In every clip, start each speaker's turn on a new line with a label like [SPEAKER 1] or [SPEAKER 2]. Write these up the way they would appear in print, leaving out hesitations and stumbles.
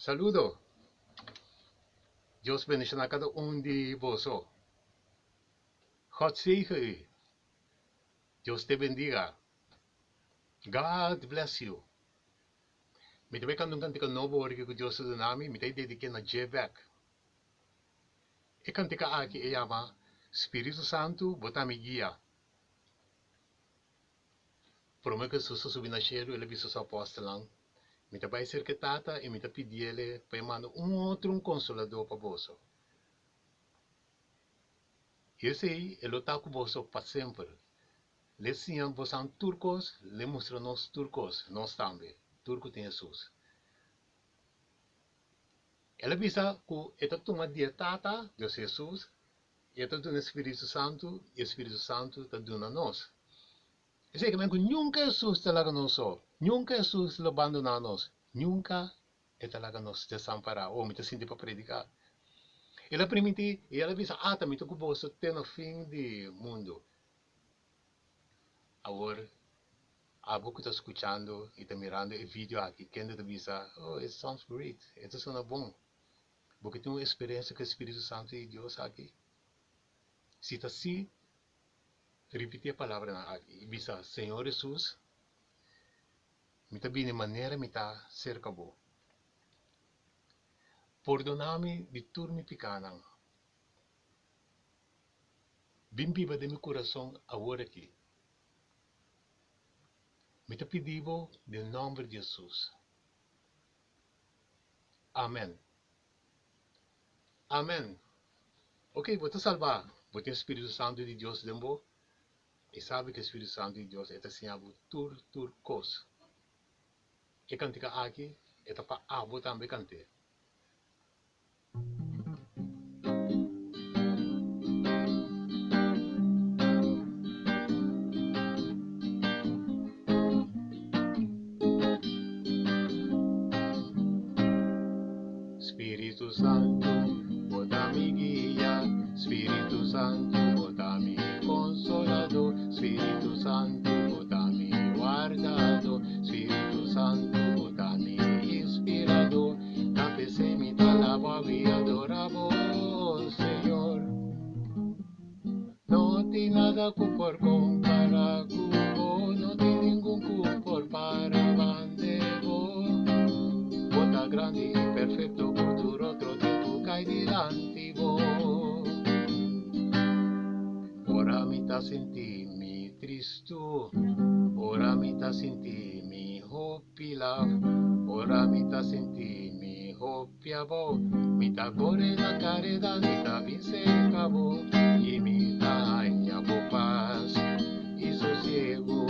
[SPEAKER 1] Saludo! Dios bendiciona cada un di boso. God zegen u. Dios te bendiga. God bless you. Mi ta bay canta un cantica nobo ora cu Dios a duna mi, mi ta dedique na dje bek. E cantica aki e yama Spiritu Santu bo ta mi guia. Prome ku Hesus a subi na shelu, el a bisa su apòstelnan, Mi ta bai serka e Tata i mi ta pidiel pa e manda un otro un Konsoladó pa boso. I esei e lo ta ku boso pa semper. L'e siña bosan tur kos, l'e mustra nos tur kos, nos tambe, tur ku tin Hesus. El a bisa ku e ta tuma di e Tata, Dios Hesus, I e ta duna e Spiritu Santu, i e Spiritu Santu ta duna nos. Esei ke men ku nunka Hesus ta laga nos so, nunka Hesus lo bandoná nos, nunka E ta laga nos desampará. Oh, mi ta sinti pa prediká. El a primintí i el a bisa, Ata, mi ta ku boso te na fin di mundu. Awor, abo ku ta skuchando i ta mirando e video aki, kende ta bisa, Oh, it sounds great, e ta sona bon. Bo ke tin un eksperensia ku e Spiritu Santu di Dios aki? Si ta si, ripití e palabranan aki i bisa, Señor Hesus, mi ta bini manera mi ta serka Bo. Pordoná mi di tur mi pikánan. Bin biba den mi kurason awor aki. Mi ta pidi Bo den nòmber di Hesus. Amen. Amen. Ok, bo ta salbá. Bo tin Spiritu Santu di Dios den bo. I sabi ku e Spiritu Santu di Dios e ta siña bo tur tur kos. E kantika aki e ta pa abo tambe kant'é. Spiritu Santu, bo ta mi guia, Spiritu Santu, bo ta mi konsoladó, Spiritu Santu, bo ta mi wardadó, Spiritu Santu, bo ta mi inspiradó, Ta p'esei mi ta laba bo i adorá bo, Señor. No tin nada ku por kompará ku bo, no tin ningun ku por para bande bo. Bo ta grandi i perfekto, ku tur otro tin ku kai dilanti bo. Ora mi ta sinti mi tristu, ora mi ta sinti mi hopi laf, ora mi ta sinti mi hopi abou, mi ta kore na kareda, mi ta bin serka bo, i mi ta haña bo pas i sosiegu.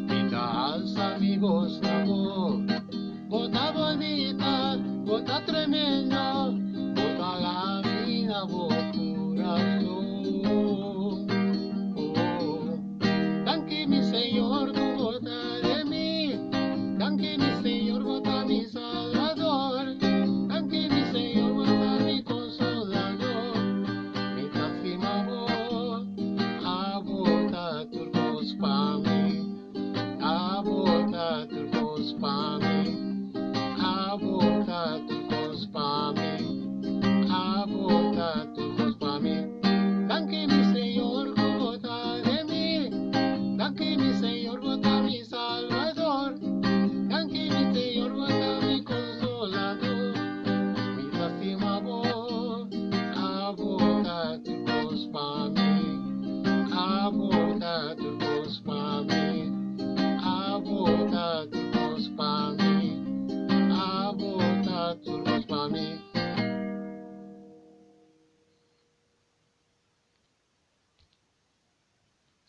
[SPEAKER 1] Mi ta alsa mi bos na bo, bo ta bonita, bo ta tremendo.